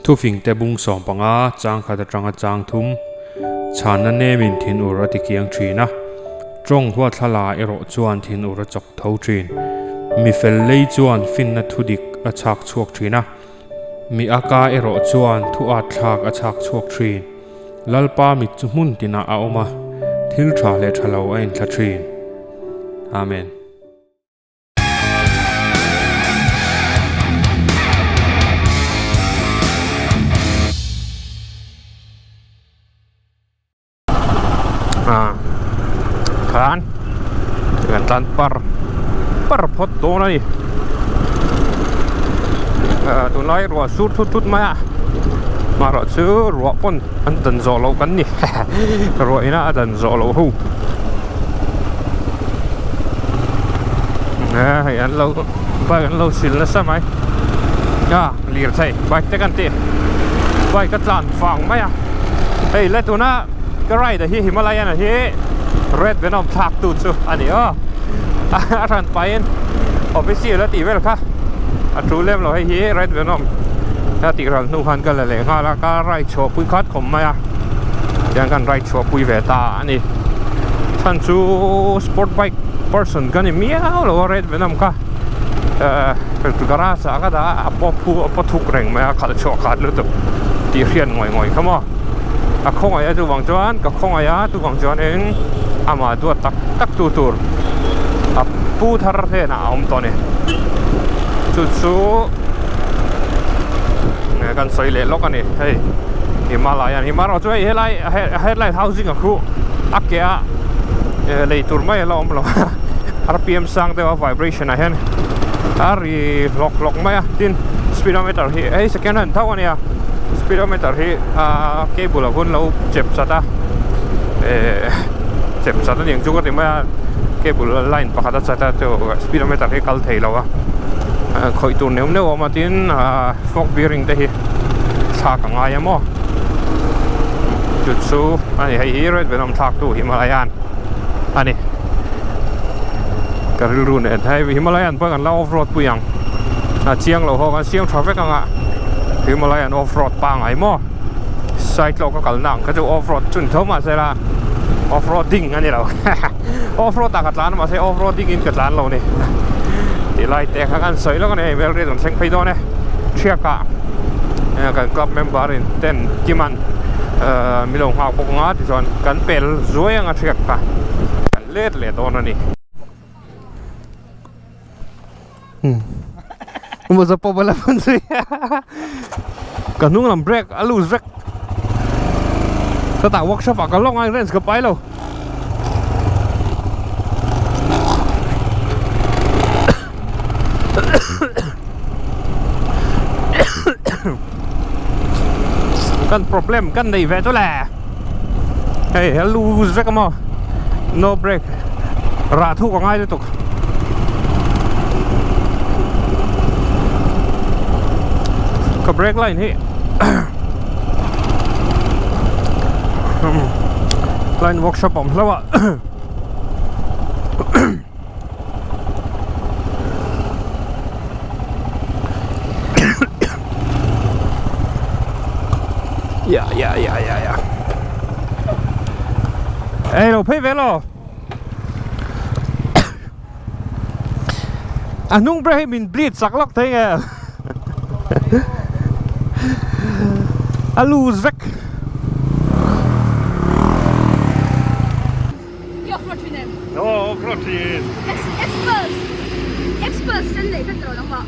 Thufingte bung 15 chang khat atanga chang thum chhanna nemin thinur a tikiang thin a, tawng huatthlala erawh chuan thinur a chawk tho thin. Mi fel lei chuan finna thudik a chhak chhuak thin a, mi aka erawh chuan thu at thlak a chhak chhuak thin. Lalpa mit chu hmun tinah a awm a, thil tha leh tha lo a inthla thin. Amen. Ah khan kan tlan par par phawt dawn a ni ah tunlai ruah sur thut thut mai a marawh chu ruah pawn an dan zawh loh kan ni ruah ina a dan zawh loh ho ah hei an lo bike an lo sil nasa mai ah lirthei bike te kan tih bike a tlan vang mai a hei le tuna ka ride a hi Himalayan a hi red venom thlak tu chu a ni aw a hran pahin official a tih vel kha a tul lem lo hei hi red venom a tih ral hnu khan ka la leh nghal a ka ride chhuah pui khat khawp mai a tiang kan ride chhuah pui ve ta a ni chhan chu sport bike person ka ni miau lo a red venom kha eh garage ah ka dah a a paw phu a paw thuk reng mai a khalh chhuah khat lutuk tih hriat ngawih ngawih kha maw a khawngaih a chuvang chuan ka khawngaih a chuvang chuanin amah duat tak tak tu tur a pu thar hnenah a awm tawh a ni chu chu kan sawi leh lawk a ni hei Himalaya Himalaya chu hei helai headlight housing a khu a ke a lei tur mai a la awm lo rpm sang deuh a vibration ah hian a ri hlawk hlawk mai a tin speedometer hi hei second hand tho a nia speedometer hi a cable a hun lo chep chat a eh chep chat a ni ang chu ka ti mai a cable line pakhat a chat a chu speedometer hi kal thei lo a khawih tur neuh neuh a awm a tin ah fork bearing te hi thlak a ngai a maw chu chu a ni hei hi red venom thlak tu Himalayan a ni ka rilru nen hei Himalayan pawh kan la off road pui ang a chiang lo ho kan siam tha vek anga Himalayan off road pangai maw side lawk a kalna ang kha chu off road chun tho mahse la off roading a ni lo off road ah ka tlan mahse off roading in ka tlan lo ni ti lai te kha kan sawi lawk a ni hei Melriat an thleng phei dawn e thiak ah kan club member in ten Kiman mi lo nghak bawk anga tichuan kan pel zuai anga thiak kha kan let leh dawn a ni. Ka hnung lam brake a loose vek chutah workshop ah ka lawng a wrench ka pai lo. Kan problem kan nei ve chu le hei a loose vek a maw no brake rah thuk a ngai lutuk ka brake line hi line workshop awm hlauh a. Ya ya ya ya ya. Ê lo phei ve lo. A hnung ber hi min bleed sak lawk thei nge. A loose vek. I off-road thin em? Aw off-road thin. Experts experts sen leh kha tiraw nangmah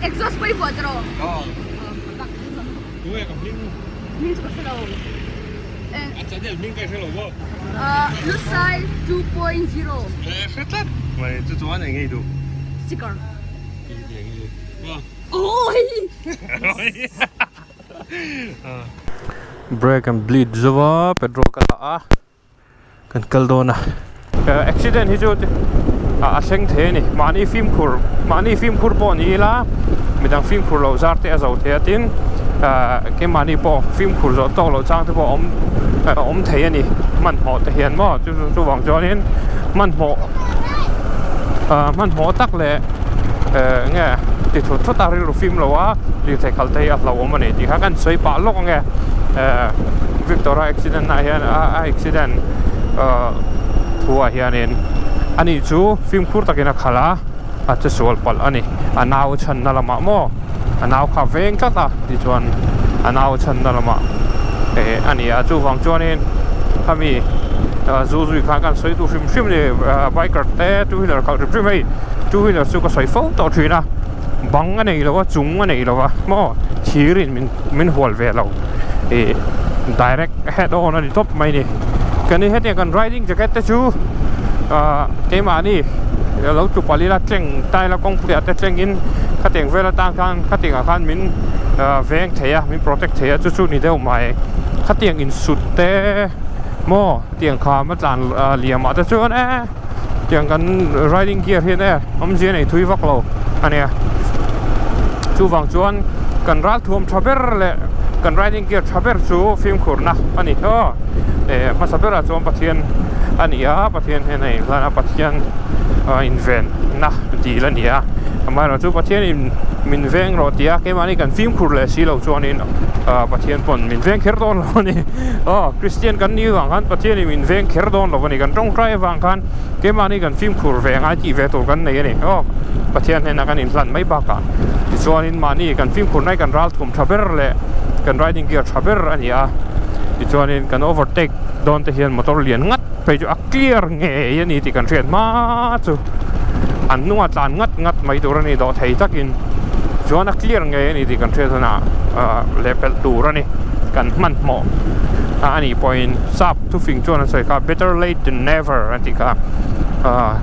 exhaust pawh i vuah tiraw? Aw. Tunge ka hming? Hming chu ka hre lo. A channel hming ka hre lo maw? Lusai 2.0. Eh hre tlat mai chu chuan eng nge i duh? Sticker. I eng nge i duh? Aw hei. Brake an bleed zo va petrol ka dah a kan kal dawn a accident hi chu a thleng thei a ni mahni fimkhur mahni fimkhur pawh ni ila midang fimkhur loh zar te a zo thei a tin ah keimahni pawh fimkhur zawh tawk loh chang te pawh a awm a awm thei a ni hmanhmawh te hian maw chu chuvang chuanin hmanhmawh ah hmanhmawh tak leh eh nge. ti thut thut a rilru fim lo a lirthei khalh te hi a hlauhawm a ni tih kha kan sawi pah lawk ange eh Victor a accident ah hian a accident ah thu ah hianin ani chu fimkhur takin a khalh a a che sual palh a ni a nau chhanna lamah maw a nau kha veng tlat a tichuan a nau chhanna lamah eh a ni a chuvang chuanin khami zu zui khan kan sawi duh hrim hrim a ni biker te two wheeler khalh hrim hrim hei two wheeler chu ka sawi fo tawh thin a bang a nei lo a chung a nei lo a maw thir in min min hual ve lo ih direct head on a ni tawp mai a ni kan ni hetiang kan riding jacket te chu ah keimahni lo tlu palh ila tleng ta ila kawngpui ah te tleng in khatiang vel atang khan khatiang ah khan min ah veng thei a min protect thei a chu chu ni deuh mai khatiang insut te maw tiang kham a tlan liam ah te chuan e. Tiang kan riding gear hian e awmzia nei thui vak lo a nia chuvang chuan kan ral thuam tha ber leh kan riding gear tha ber chu fimkhurna a ni aw eh hmasa berah chuan Pathian a ni a Pathian hian a inhlan a Pathian a invenna dil a ni a amaherawhchu Pathian in min veng rawh tih a keimahni kan fimkhur leh si lo chuanin ah Pathian pawn min veng kher dawn lo a ni aw Kristian kan nih vang khan Pathian in min veng kher dawn lo a ni kan tawngtai avang khan keimahni kan fimkhur ve angai tih ve tur kan nei a ni aw Pathian hnenah kan inhlan mai bakah tichuanin mahni kan fimkhur nai kan ral thum tha ber leh kan riding gear tha ber a ni a tichuanin kan overtake dawn te hian motor lian ngat phei chu a clear ngei a ni tih kan hriat hma chu an hnungah tlan ngat ngat mai tur a ni dawh thei takin chuan a clear ngei a ni tih kan hriat hunah ah lehpelh tur a ni kan hmanhmawh a nih pawhin sap thufing chuan an sawi kha better late than never an tih kha ah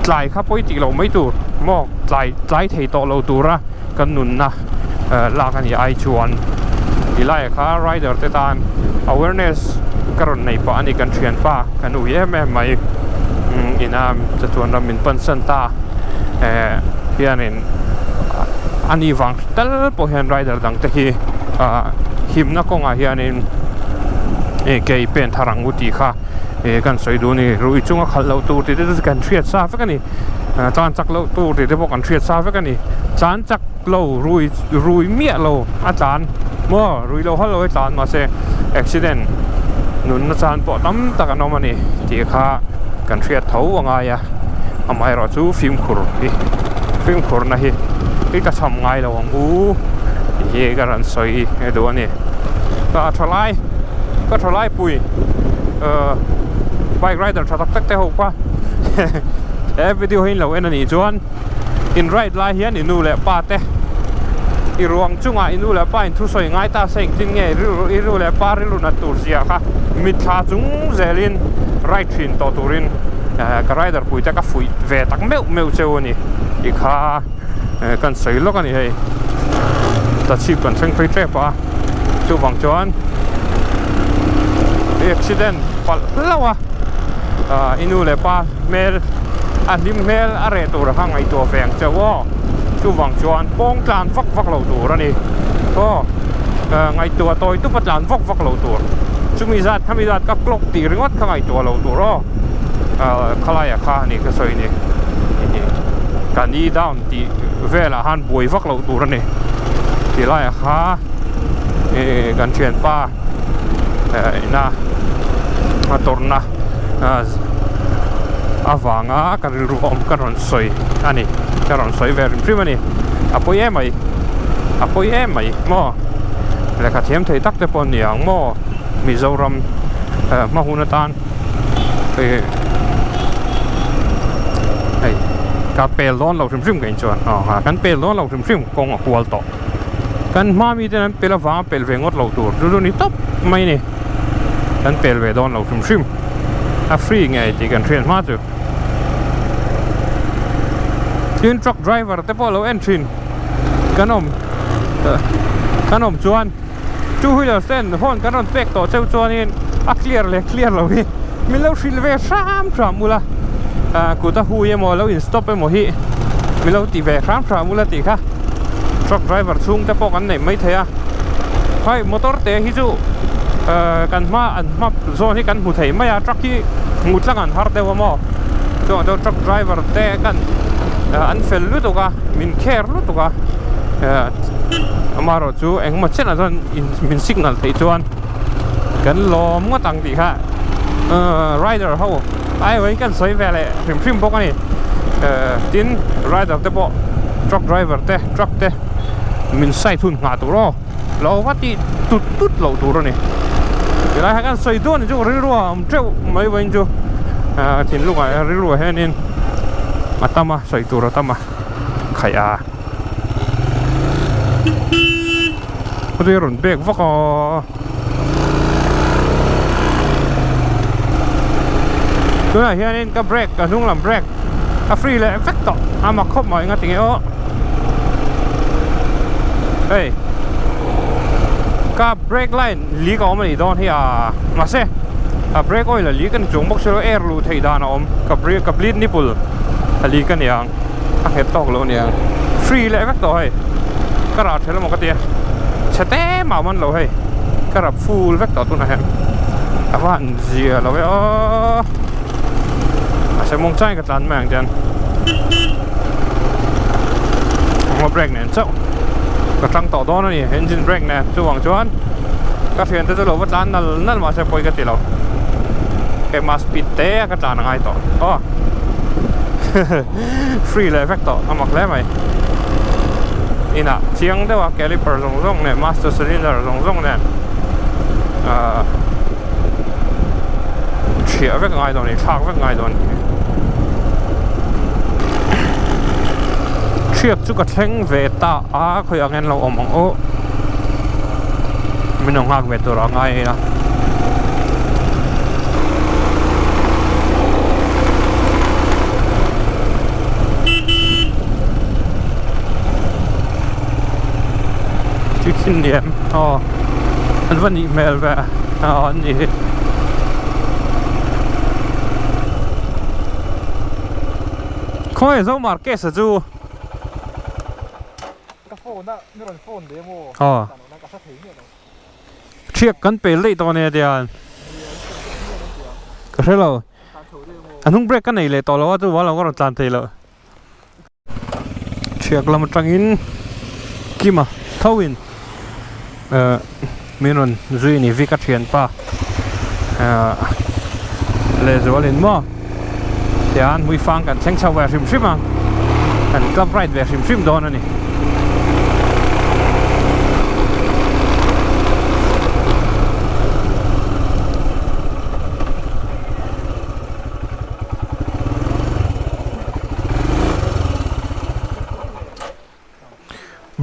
tlai kha pawi tih loh mai tur maw tlai tlai thei tawh lo tura kan nunna lak a nih ai chuan ti laiah kha rider te tan awareness ka rawn nei pah a ni kan thianpa kan ui em em mai ina chatuan ram min pansan ta eh hianin a ni vang tal pawh hian rider dang te hi ah himna kawngah hianin ih kei pen thar ang u tih kha ih kan sawi duh a ni rui chunga khalh loh tur tih te chu kan hriat sa vek a ni tlan chak loh tur tih te pawh kan hriat sa vek a ni tlan chak lo rui rui miah lo a tlan maw rui lo hal lo hi tlan mahse accident nunna chan pawh tam tak an awm a ni tih kha kan hriat tho a ngai a amaherawh chu fimkhur hi fimkhurna hi hi ka cham ngai lo ang u tih hi ka rawn sawi duh a ni ka thalai ka thalai pui ahh bike rider tha tak tak te ho kha he video hi in lo en a nih chuan in ride lai hian i nu leh pa te i ruang chungah i nu leh pa in thusawi ngai ta se engtin nge i ru leh pa rilru nat tur zia kha mitthla chung zelin ride thin tawh turin ka rider pui te ka fuih ve tak meuh meuh cheu a ni tih kha kan sawi lawk a ni hei tachhip kan thleng phei tep a chuvang chuan accident palh hlauh a i nu leh pa hmel a hlim hmel a reh tur kha ngaihtuah ve ang chauh aw chuvang chuan pawng tlan vak vak lo tur a ni aw ngaihtuah tawi tupa tlan vak vak lo tur chumi zat khami zat ka clock tih ringawt kha ngaihtuah lo tur aw khalaiah kha a ni ka sawi ni ka knee down tih velah khan buai vak loh tur a ni tilaiah kha ih kan thianpa ina a tawrhna avanga ka rilru awm ka rawn sawi a ni ka rawn sawi ve hrim hrim a ni a pawi em mai a pawi em mai maw lehkha thiam thei tak te pawh a ni ang maw Mizoram hma hun atan ih hei ka pel dawn lo hrim hrim ka inchuan aw kan pel dawn lo hrim hrim kawng a kual tawh. Kan hma mite an pel avanga pel ve ngawt lo tur chu chu ni tawp mai a ni. Kan pel ve dawn lo hrim hrim. A free ngei tih kan hriat hma chu. Tin truck driver te pawh lo en thin kan awm kan awm chuan two wheeler ten horn kan rawn pek tawh cheu chuanin a clear leh clear lo hi min lo hrilh ve hram hram ula kut a hui emaw lo in stop emaw hi min lo ti ve hram hram ula tih kha truck driver chhung te pawh kan neih mai thei a hei motor te hi chu kan hma an hma zawn hi kan hmu thei mai a truck hi hmuh tlang an har deuh a maw chuan chuan truck driver te kan. An fel lutuk a, min care lutuk a, amaherawh chu engemaw chenah chuan min signal theih chuan kan lawm ngawt ang tih kha rider ho aiawhin kan sawi ve leh hrim hrim bawk a ni. Tin, rider te pawh truck driver te truck te min side hun nghah tur aw lo va tih tut tut loh tur a ni. Tilai kha kan sawi dawn chu rilru a awm teuh mai vawiin chu thinlungah rilruah hianin a tam a sawi tur a tam a khaih a khawtui a rawn bek vak a tunah hianin ka brake ka hnung lam brake a free leh vek tawh a mak khawp mai nga tinge aw hei ka brake line leak a awm a nih dawn hi a mahse a brake oil a leak a ni chung bawk silo air luh theih dan a awm ka brake ka bleed nipple a leak a niang a nghet tawk lo aniang free leh vek tawh hei ka rah thelh emaw ka tia chhe te mah man lo hei ka rap full vek tawh tunah hian a va han zia lo e aw mahse mawng changin ka tlan mai ang tian a brake nen chauh ka tang tawh dawn a ni engine brake nen chuvang chuan ka thiante chu lo va tlan nal nal mahse pawi ka ti lo keimah speed te a ka tlan a ngai tawh aw free leh vek tawh a mak hle mai inah chiang deuh a caliper zawng zawng nen master cylinder zawng zawng nen ahh thiah vek ngai dawn a ni thlak vek ngai dawn a ni. Hriak chu ka thleng ve ta a khawiah nge an lo awm ang aw min lo nghak ve tur a ngai a Chicken lian aw an va nih hmel ve aw an nih hi. Khawi zo Marquez-a chu. Ka phone a mi rawn phone ve maw? Aw. Ka hre thei miah lo. Thiak kan pel daih tawh ania tian. Ka hre lo. A hnung brake ka nei leh tawh lo a chuvang lo ka rawn tlan thei lo. Thiak lam atangin Kima tho in eh min rawn zui a ni Vika thianpa eh lehzualin maw tian hmuifang kan thleng chho ve hrim hrim a kan club ride ve hrim hrim dawn a ni.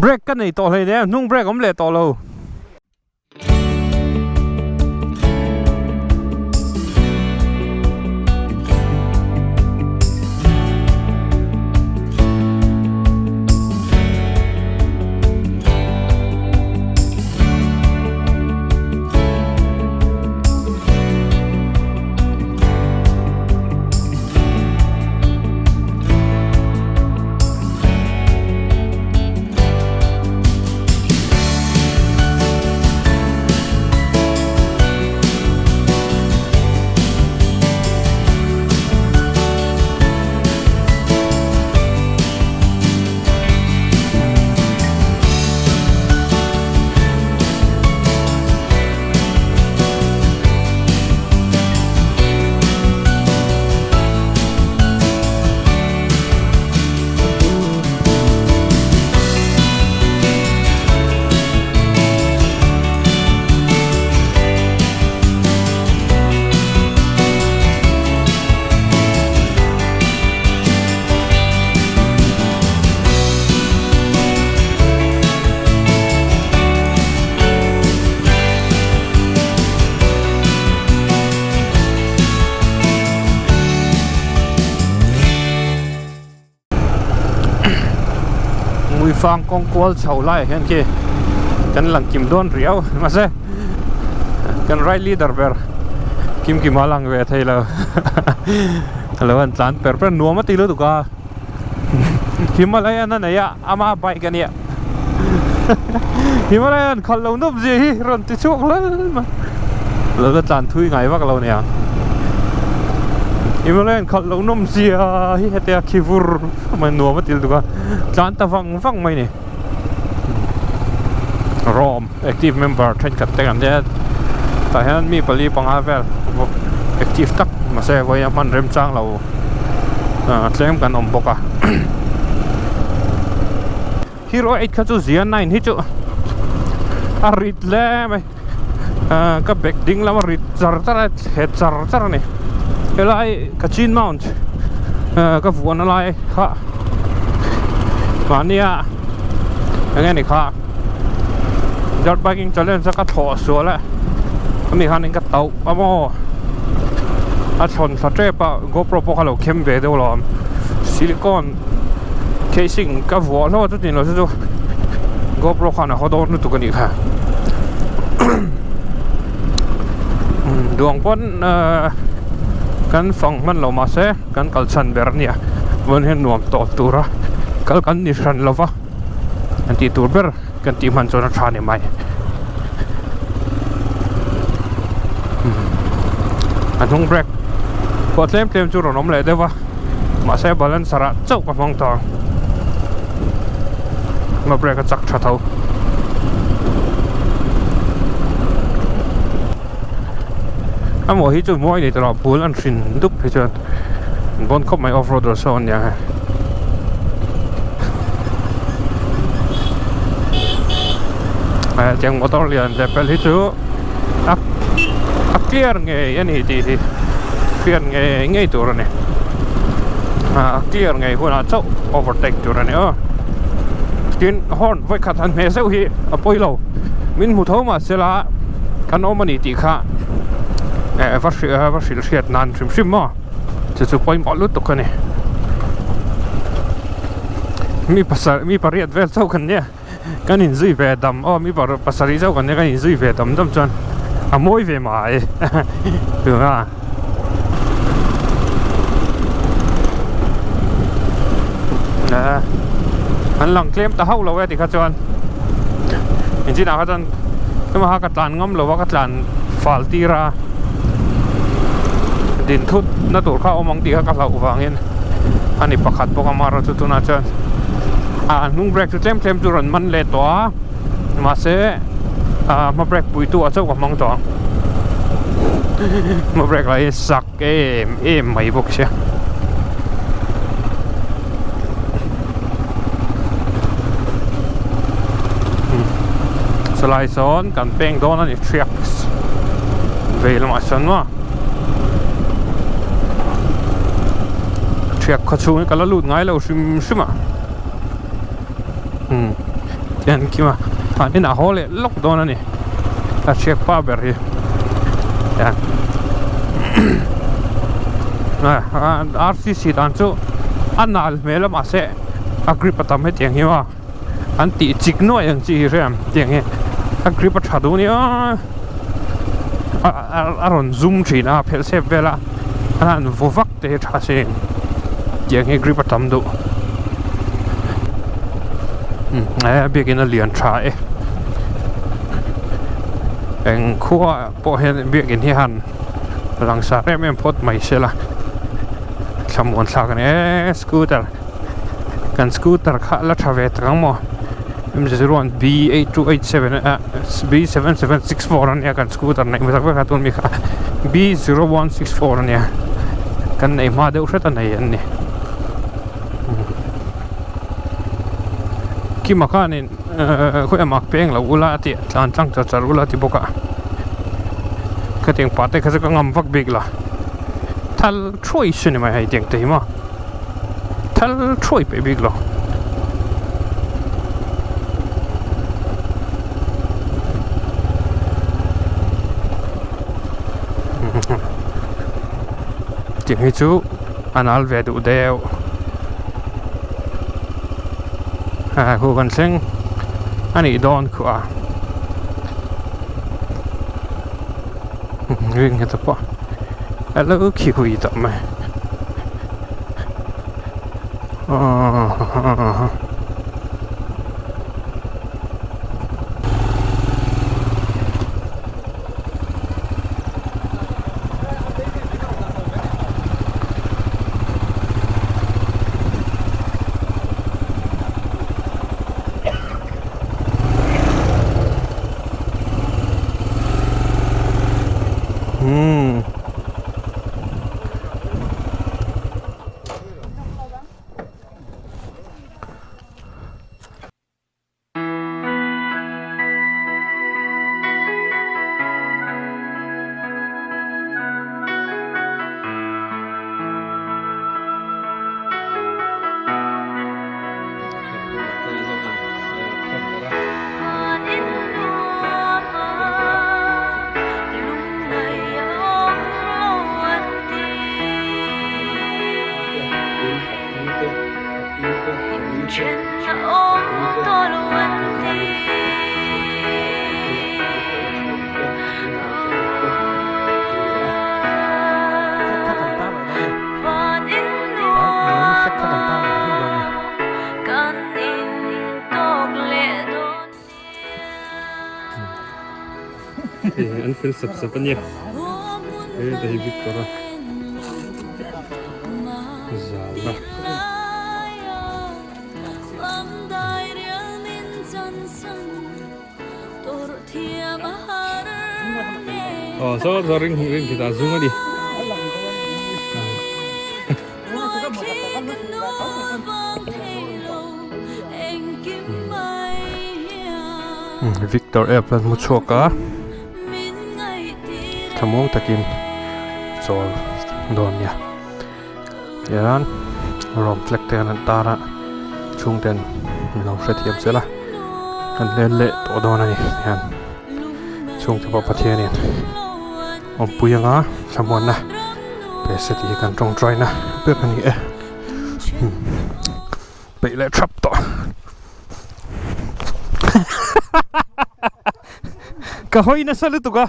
Brake ka nei tawh hleinem hnung brake awm leh tawh lo. Muifang kawng kual chho laiah hian khi kan lang kim dawn riau mahse kan right leader ber kim kim a lang ve thei lo a lo han tlan per per nuam a ti lutuk a Himalayan a nei a ama bike a nia Himalayan khalh lo nup zia hi rawn ti chhuak hlel mai lo la tlan thui ngai vak lo nia. Himalayan khalh loh nawm zia hi hetia khi vur vur mai nuam a til tuk a tlan ta vang vang mai ni Rom active member thenkhat te kan nia tah hian mi pali panga vel active tak mahse vawiin a hman remchang lo tlem kan awm bawk a Hero 8 kha chu zia 9 hi chu a rit hle mai ka bag ding lama rit char char a thlet char char a ni helai ka chin mount ka vuahna lai kha mahnia eng nge ni kha dirt biking challenge a ka thlawh sual a ami khanin ka tauh a maw a thlawn thla tep a gopro pawh kha lo khem ve deuh lo awm silicone casing ka vuah hlauh a chutin lo chu chu gopro khan a haw dawn lutuk a nih kha duang pawn kan fang hman lo mahse kan kal chhan ber a nia vawiin hian nuam tawp tura kal kan ni hran lo va kan tih tur ber kan tih hman chuan a tha a ni mai a hnung brake pawh tlem tlem chu rawn awm leh deuh va mahse balancer ah chauh ka hmang tawh ang ma brake a chak tha tho a maw hi chu mawi ni tawh lo phul an hrin dup hi chuan an bawn khawp mai off roader saw ania hei. Tiang motor lian leh pel hi chu a a clear ngei a ni tih hi clear ngei ngei tur a ni a clear ngei hunah chauh overtake tur a ni aw tin horn vawikhat han hmeh zeuh hi a pawi lo min hmu tho mahse la kan awm a ni tih kha eh va hrilh va hrilh hriat nan hrim hrim maw chu chu pawimawh lutuk a ni mi pasarih mi pariat vel chauh kan nia. Kan inzui ve dam aw mi pasarih zauh kan nia kan inzui ve dam dam chuan a mawi ve mai tuna an lang tlem ta hauh lo e tikha chuan engchin ah kha chuan tumah kha ka tlan ngam lo a ka tlan fal tir a din thut na tur kha a awm ang tih kha ka hlauh vangin a ni pakhat bawk a amaherawhchu chu tunah chuan. a hnung brake chu tlem tlem chu rawn man leh tawh a mahse ah hma brake pui tu ah chauh ka hmang tawh ang hma brake lah hi sak em em mai bawk sia chulai sawn kan peng dawn a ni thriaks vei lamah sawn maw Thiak khaw chhung hi ka la lut ngai lo hrim hrim a umm tian kim a an inah haw leh lawk dawn a ni a thiak pa ber hi tian R C C dan chu a nal hmel a mahse a grip a tam hetiang hi maw an tih chik nuai ang chi hi hriam tiang hi a grip a tha duh a nia. A rawn zoom thin a phelh sep vel a a han vaw vak te hi tha sin tiang hi grip a tam duh e biakin a lian tha e eng khua pawh hian biakin hi han langsar em em phawt mai se la thlamuan thlak a ni e scooter kan scooter kha la tha ve tak ang maw. M01 B8287 ah B7764 a nia kan scooter neih hmasak vek a tun mi kha B0164 a nia kan neih hma deuh hret a nei an ni Kima khanin khawi emaw peng lo ula a tih tlan tlang char char ula a ti bawk a khatiang pah te kha chu ka ngam vak bik la thal thuai se ni mai hei tiang te hi maw. Thal thuai peih bik lo. Tiang hi chu a nal ve duh deuh. A khu kan thleng a nih dawn khuh a. Ring hi te pawh a lo khi hui tawh mai. Hei an fel sap sap a nia heta hi Victor a zalna. Aw saw saw ring ring khi ta zung a ni. Victor app a hmu chhuak a thlamuang takin chawl dawn nia hian rawng flag te an tar a chhungten min lo hrethiam sel a kan hlen leh tawh dawn a ni hian chhungte pawh Pathianin awmpui anga thlamuanna pe se tih hi kan tawngtaina ber a ni e peih leh thap tawh ka hawi nasa lutuk a.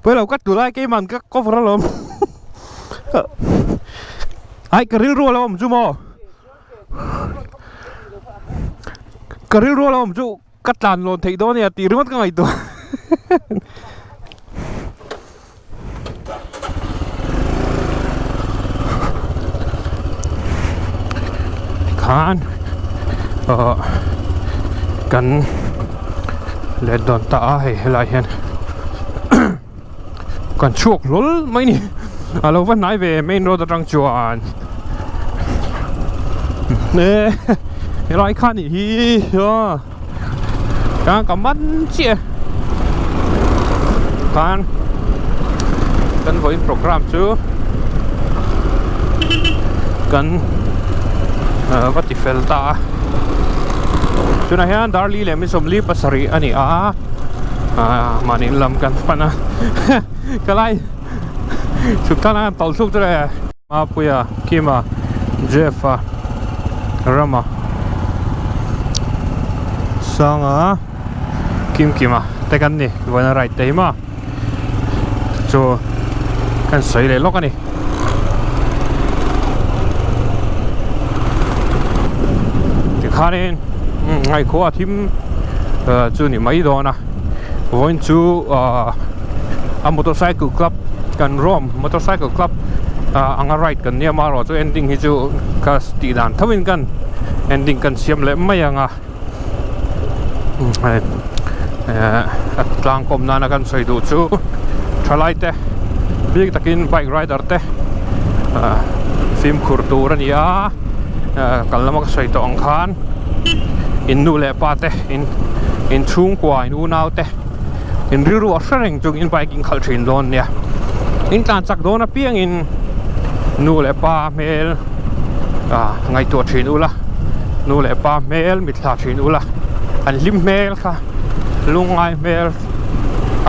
Pawilo ka tulai keiman ka cover alawm Ai ka rilru alo awm chu maw Ka rilru alo awm chu ka tlan lawn theih dawn ania tih ringawt ka ngaihtuah Tikhan ahh kan let dawn ta a hei helai hian kan chhuak hlawl mai ni a lo va hnai ve main road atang chuan e helai kha nih hi aw ka man chiah khan kan vawiin program chu kan va ti fel ta a tunah hian darli leh mi sawmli pasarih a ni a ah mahni lam kan pan a ka lai chhuk thlan a tawlh thluk chu le Mapuia Kima Jeff a Rama Sanga Kim Kima te kan ni vawiin a ride te hi maw chu kan sawi leh lawk a ni. Tikhanin ngaihkhua a thim chu ni mai dawn a vawiin chu a motorcycle club kan rawm motorcycle club anga ride kan nia amaherawh chu ending hi chu ka tih dan tho in kan ending kan siam leh mai ang a a tlangkawm nana kan sawi duh chu thalai te bik takin bike rider te fimkhur tur a ni a kal lama ka sawi tawh ang khan in nu leh pa te in in chhungkua in unau te in rilru a hre reng chung in bike in khalh thin dawn nia in tlan chak dawn apiangin nu leh pa hmel ah ngaihtuah thin ula nu leh pa hmel mitthla thin ula an hlim hmel kha lungngai hmel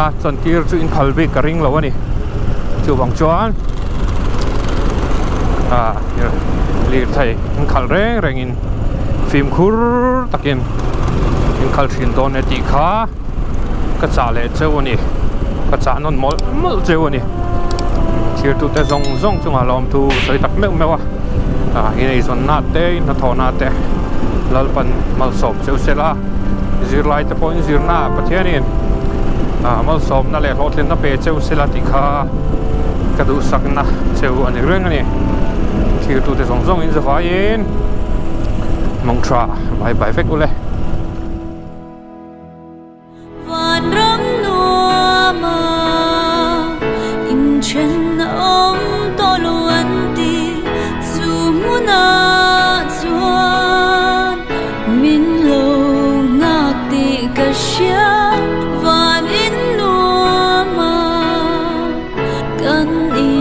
a chantir chu in phal bik ka ring lo a ni chuvang chuan ah lirthei in khalh reng rengin fimkhur takin in khalh thin dawn e tih kha ka chah leh cheu a ni ka chah nawn mawlh mawlh cheu a ni thirtute zawng zawng chungah lawmthu sawi tak meuh meuh a ah in eizawnna te in hnathawhna te Lalpan malsawm cheu se la zirlai te pawhin zirna Pathianin ah malsawmna leh hlawhtlinna pe cheu se la tih kha ka duhsakna cheu a ni reng a ni thirtute zawng zawng in zavaiin mangtha bye bye vek ule. Vanram nuama inthen awm tawh lo an ti chu hmunah chuan min lo nghak tih ka hria van in nuama kan in.